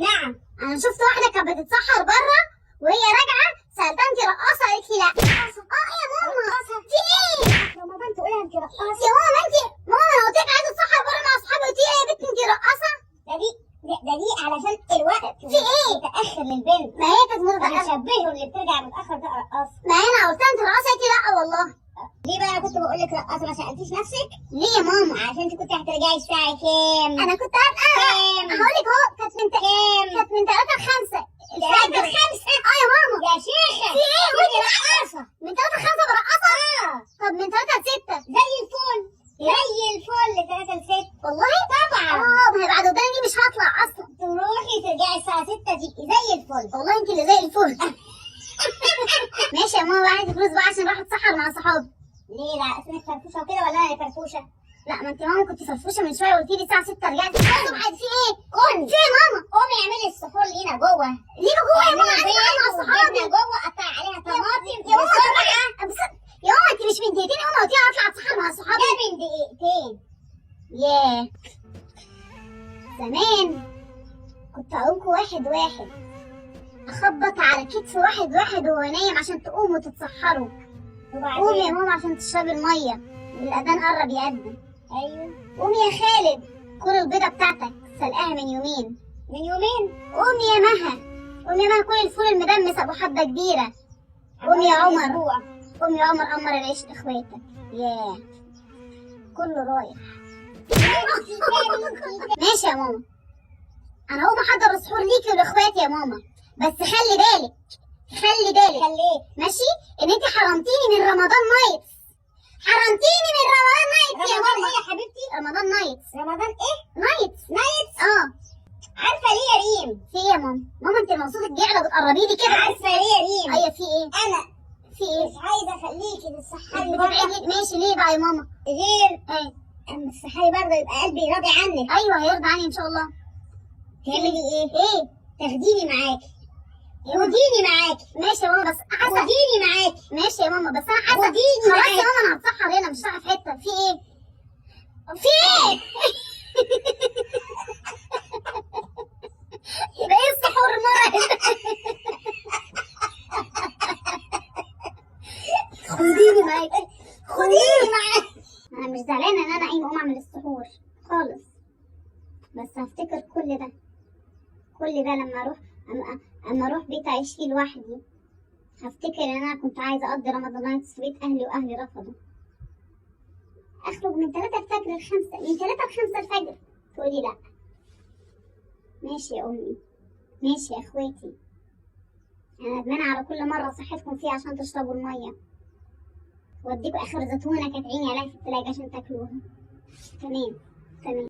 نعم. انا شفت واحدة كانت بتتسحر بره وهي راجعه، سالتها انت رقاصه؟ قالت لي لا. اه يا ماما، في ايه؟ رمضان تقولها انت رقاصه؟ يا ماما، انت ماما، انا قلت لك عايزه اتسحر بره مع اصحابي، قلت لي يا بنت انت رقاصه. ده دي علشان الوقت في ايه؟ متاخر للبنت. ما هي كانت متاخرة. بيشبهوا اللي بترجع متاخر ده رقاصه. ما هي انا قلت لها انت رقاصه، قالت لي لا والله. ليه بقى انا كنت بقول لك رقاصه ما سالتيش نفسك؟ ليه يا ماما؟ عشان انت كنت هترجعي الساعة كام؟ انا كنت هبقى كام؟ هقول لك اهو، كانت من كام؟ كانت من 3 ل 5. 3 ل 5؟ اه يا ماما. يا شيخه، في ايه؟ وانت رقاصه؟ من 3 ل 5 برقصها. اه. طب من 3 ل 6؟ زي الفل، زي الفل، 3 ل 6. والله؟ طبعا. اه، ما هي بعد وداني دي مش هطلع اصلا. تروحي ترجعي الساعة 6 تبقي زي الفل. والله انت اللي زي الفل. ماشي يا ماما بقى، عايزه فلوس بقى عشان اروح اتسحر مع صحابي. ليه؟ لا اسمك فرفوشه وكده ولا انا اللي فرفوشه؟ لا، ما انت ماما كنت فرفوشه من شويه، قلتي لي الساعة 6 رجعت الصبح. في ايه؟ كنت في ايه يا ماما؟ قومي اعملي السحور لينا جوه. ليه جوه يا ماما؟ عايزه اعملي اتسحر مع بيض صحابي. وجبنه جوه، قطعي عليها طماطم يا ماما بسرعة. بس يا ماما، انت مش من دقيقتين يا ماما قلتي لي هطلع اتسحر مع صحابي؟ ده من دقيقتين. ياه، زمان كنت اقومكوا واحد واحد، اخبط على كتف واحد واحد وهو نايم عشان تقوموا تتسحروا. قومي يا وبعدين؟ ماما عشان تشربي الميه، الاذان قرب يأذن. ايوه. قومي يا خالد، كل البيضة بتاعتك سلقاها من يومين. من يومين. قومي يا مها، قومي يا مها، كل الفول المدمس ابو حبه كبيره. قومي يا عمر. أسبوع. قومي يا عمر، قمر العيش لاخواتك. ياه، كله رايح. ماشي يا ماما، انا هقوم احضر السحور ليكي ولاخواتي يا ماما، بس خلي بالك، خلي بالك. خليه. ماشي، ان انت حرمتيني من رمضان nights، حرمتيني من رمضان nights يا رمضان ماما. ايه يا حبيبتي؟ رمضان nights. رمضان ايه؟ nights. nights. اه. عارفه ليه يا ريم؟ في ايه يا ماما؟ ماما انت المقصود الجعله بتقربي لي كده. عارفه ليه يا ريم؟ ايوه، في ايه؟ انا في ايه؟ مش عايزه اخليكي تتسحري بره. بتبعدي، ماشي، ليه بقى يا ماما؟ غير ايه؟ اما تتسحري بره يبقى قلبي راضي عنك. ايوه، هيرضى عني ان شاء الله. تعملي ايه؟ ايه؟ تاخديني معاكي. خديني معاكي. ماشي يا ماما، بس حاسه. خديني معاكي. ماشي يا ماما، بس انا حاسه. خديني خلاص يا معاكي. ماما، انا هتسحر هنا، مش رايحة في حتة. في ايه؟ في ايه؟ يبقى ايه السحور المرعب؟ خديني معاكي، خديني معاكي. انا مش زعلانة ان انا قايمة اقوم اعمل السحور خالص، بس هفتكر كل ده، كل ده لما اروح اما اروح بيت اعيش فيه لوحدي، هفتكر ان انا كنت عايزه اقضي رمضان nights في بيت اهلي واهلي رفضوا. اخرج من 3 الفجر ل 5، من 3 ل 5 الفجر تقولي لا. ماشي يا امي، ماشي يا اخواتي، انا ندمانه على كل مرة صحتكم فيها عشان تشربوا المية، واديكوا اخر زيتونه كانت عيني عليها في التلاجة عشان تاكلوها. تمام تمام.